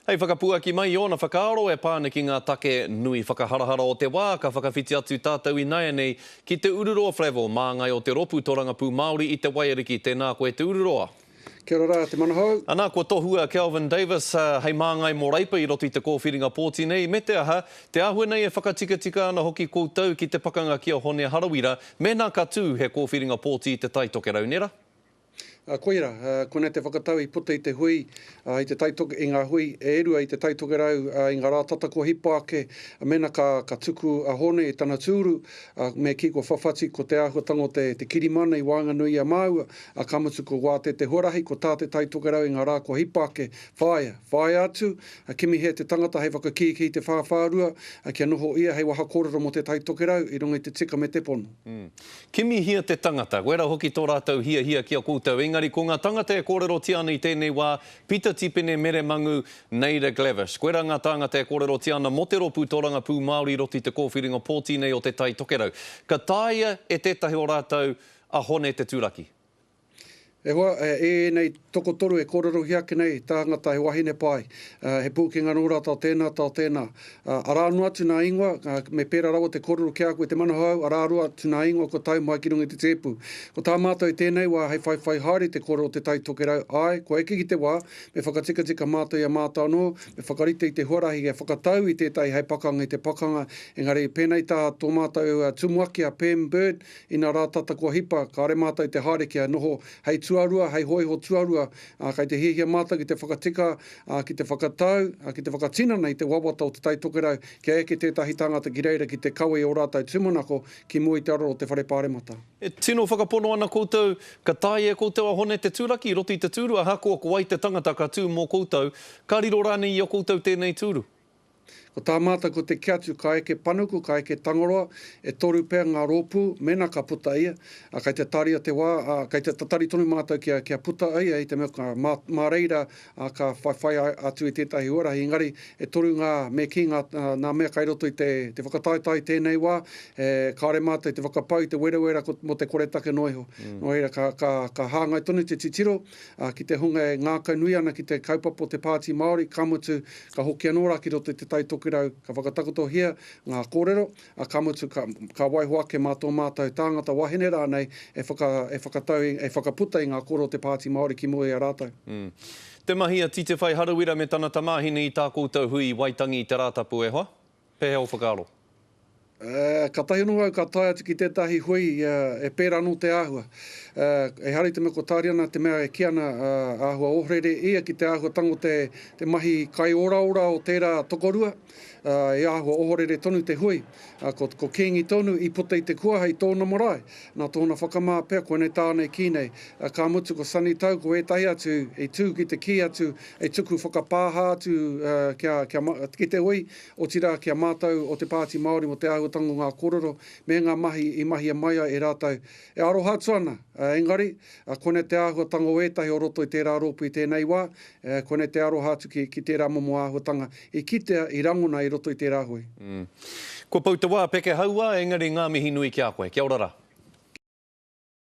Hei whakapuaki mai i ōna whakaaro e pā ana ki ngā take nui whakaharahara o te wā, ka whakawhiti atu tātou ināianei ki Te Ururoa Flavell, māngai o te Ropu Torangapū Māori i Te Waiariki. Tēnā koe Te Ururoa. Kia ora rā, Te Manahou. Anā, kua tohua a Kelvin Davis hei māngai mō Reipa i roto i te kōwhiringa pōti nei, me te aha, te āhua nei e whakatikatika ana hoki koutou ki te pakanga ki a Hone Harawira, mēnā ka tū he kōwhiringa pōti i Te Tai Tokerau, nē rā? Koira, konei te whakatau i puta i te hui, i te Tai i ngā hui e rua i Te Tai Tokerau i ngā rā tata kua hipa ake, mēnā ka, ka tuku a Hōne i tana tūru, me kī kua whawhati ko te āhuatanga o te, te kirimana i waenganui i a māua, ka mutu ko wātea te huarahi, ko tā Te Tai Tokerau i ngā rā kua hipa ake, whāia, whāia atu, kimihia te tangata hei whakakīkī i te whāwhārua, kia noho ia hei waha kōrero mō Te Tai Tokerau i runga i te tika me te pono. Kimihia te tangata, koirā hoki tō rātou hiahia ki a koutou. Engari ko ngā tangata e kōrerotia ana i tēnei wā, Pita Tipene, Mere Mangu, Naida Glavish. Koirā ngā tāngata e kōrerotia ana mō te rōpū tōrangapū Māori i roto i te kōwhiringa pōti nei o Te Tai Tokerau. Ka taea e tētahi o rātou a Hone te turaki? E hoa, e ēnei tokotoru e kōrerohia ake nei, tāngata he wahine pai, he pūkenga nō rātou tēnā, tao tēnā. Arā noa atu nā ingoa, me pērā rawa te kōrero ki a koe te manahou, arā roa atu nā ingoa kua tau mai ki runga i te tēpu. Ko tā mātou i tēnei wā hei whaiwhai haere i te kōrero o Te Tai Tokerau, āe, kua eke ki te wā, me whakatikatika mātou i a mātou anō, me whakarite i te huarahi kia whakatau i tētahi hei pakanga i te pakanga, engari pēnei tā tō mātou tumuaki a Pem Bird, Ina rā tata kua hipa, kāre mātou i te haere kia noho hei tuarua, hei hōiho tuarua, ā, kei te hiahia mātou ki te whakatika, ā, ki te whakatau, ā, ki te whakatinana i te wawata o Te Tai Tokerau kia eke tētahi tangata ki reira ki te kawe i ō rātou tūmanako ki mua i te aroro o te Whare Pāremata. E tino whakapono ana koutou, ka taea e koutou a Hone te turaki i roto i te tūru, ahakoa ko wai te tangata ka tū mō koutou, ka riro rānei i a koutou tēnei tūru? Ko tā mātou ko te kī atu ka eke panuku, ka eke Tangaroa, e toru pea ngā rōpū, mēnā ka puta ia, ā, kei te tāria te wā, ā, kei te tatari tonu mātou kia, kia puta ia i te mea ka, mā, mā reira, ā, ka whaiwhai atu i tētahi huarahi. Engari, e toru ngā, me kī ngā, nā mea kei roto i te, te whakataetae i tēnei wā, e, kāore mātou i te whakapau i te werawera ko, mō te koretake noa iho. Nō reira, ka, ka, ka hāngai tonu te titiro, ā, ki te hunga e ngākaunui ana ki te kaupapa o te Pāti Māori, ka mutu, ka hoki anō rā ki roto i Te Tai Tokerau, ka whakatakotohia ngā kōrero, ā, ka mutu, ka, ka waiho ake mā tō mātou tāngata wahine rānei e whaka, e whakatau, e whakaputa i ngā kōrero o te Pāti Māori ki mua i a rātou. Te mahi a Titewhai Harawira me tana tamāhine i tā koutou hui i Waitangi i te Rātapu, e hoa? Pēhea ō whakaaro? Kātahi anō au ka tae atu ki tētahi hui e pērā anō te āhua. Ehara i te mea ko Tāriana te mea e kī ana āhua ohorere ia ki te āhuatanga o te mahi kaioraora o tērā tokorua, e āhua ohorere tonu te hui. Ko Kīngi tonu i puta i te kuaha i tōna marae, nā tōna whakamā pea koinei tāna i kī nei. Ka mutu ko Sonny Tau ko ētahi atu i tū ki te kī atu, i tuku whakapāha atu ki te hui, Otirā ki a mātou o Te Pāti Māori mō te āhuatanga o ngā kōrero me ngā mahi i mahia mai ai e rātou. E aroha atu ana, engari, koinei te āhuatanga o ētahi o roto i tērā rōpū i tēnei wā, koinei te aroha atu ki tērā momo āhuatanga i kitea, i rangona i roto i tērā hui. Kua pau te wā, Pekehauā, engari ngā mihi nui ki a koe. Kia ora rā.